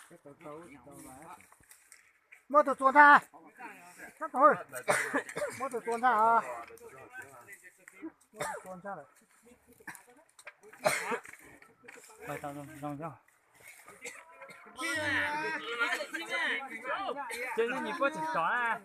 Muab tus txuas ntag. Muab tus txuas ntag. Muab tus txuas ntag lawm. Pais tau zoo zoo. Ces nim puab tsis tom na.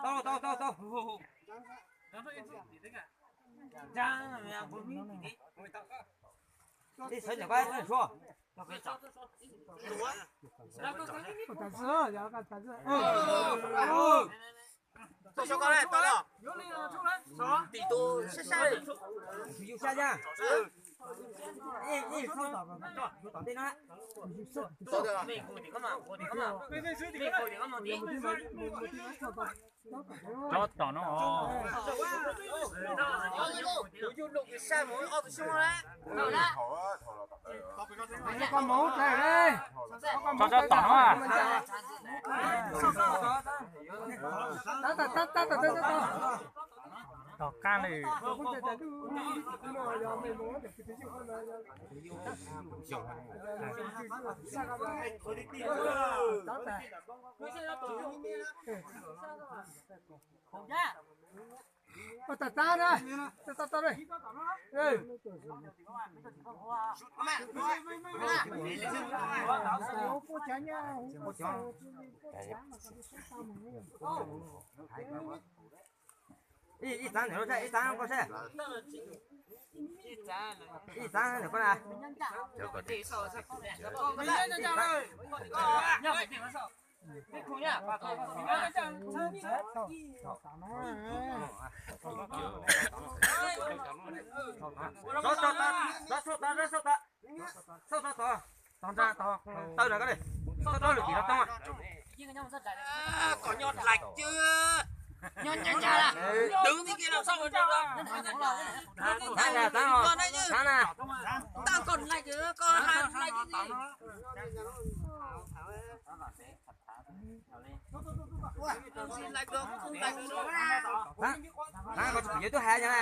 Tau, tau, tau, tau. Tsob tom no. Tsob tsob tom no. Tom qab li. Tab tab na, tab tab tab na. Ib txav ntawm koj seb, ib txav ntawm koj na. Rov, rov, rov, rov, rov, rov, rov, rov, tau nra tau, tau nra koj li, tau tau lwm tim no tau. Kom nyob dlaim cw, nyob nyob nyob, twv ti kiag los txog, tag na, tag na, tag na, tag koj dlaim cw, koj hais dlaim cw. Tag, tag koj tsis pum yuav tub hais na.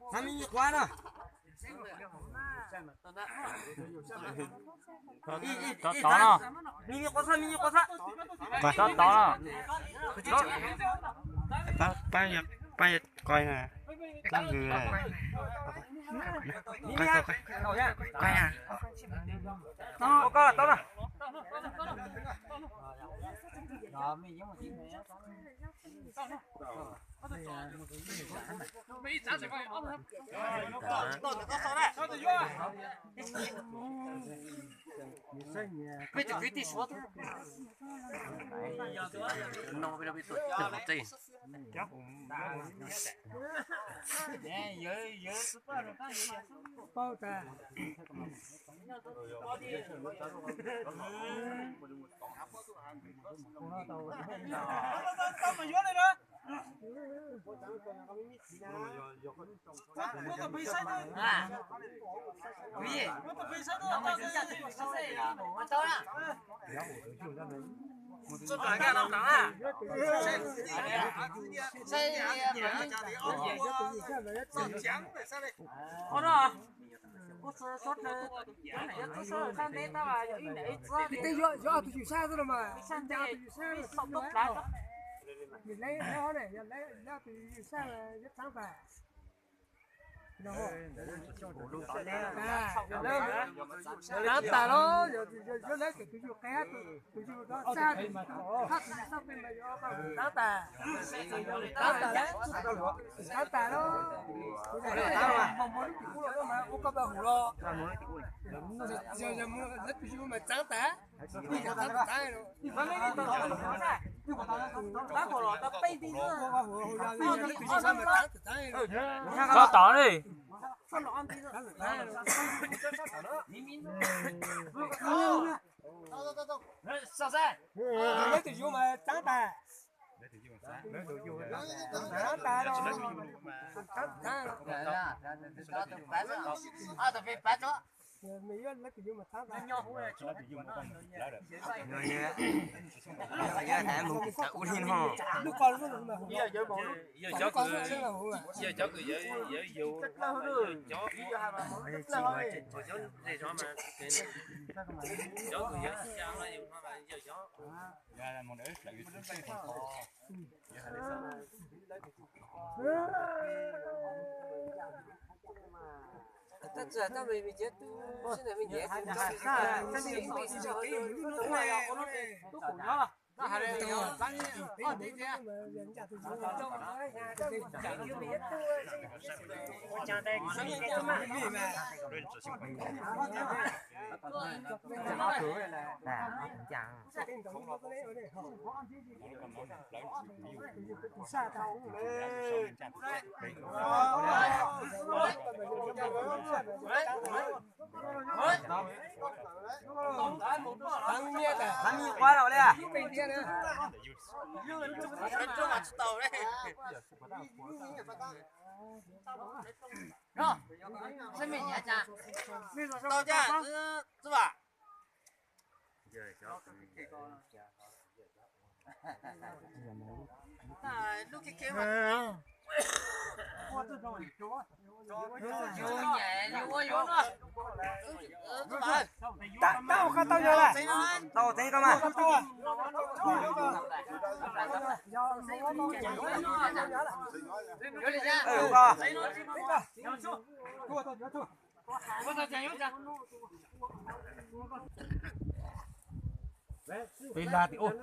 Nab me nyuam qhuav no. Tov tov no. Me nyuam qhuav xwb, me nyuam qhuav xwb. Tov tov no. Pab, pab, pab koi na. Pab nws. Koi, koi, koi. Tov, tov no. Tej yuav ob tug yus sab xwb no mas, ib ntawm ib txwb xwb. Yus leb, leb ob ne, yog leb ob tug yus sab yuav txav tas. Txav tas los, yuav leb tus yus qe, tus yus txaj, tus yus txaj pem mas yuav txav tas. Txav tas, txav tas los, mus mus lub tim ub los mas ua koj pab hum los. Yog mus lawv tus yus mas txav tas. Txhob tom li. Lawv tus yus mas txav tas. Txav tas, txav tas. Ua li no. Yog cov kws, yog cov kws yawv yug, cov kws yawv xya yug no yog cov. Tau cas, Txuj Vam? Tau, tau, tau, tau, tau. Peb lag tim ub.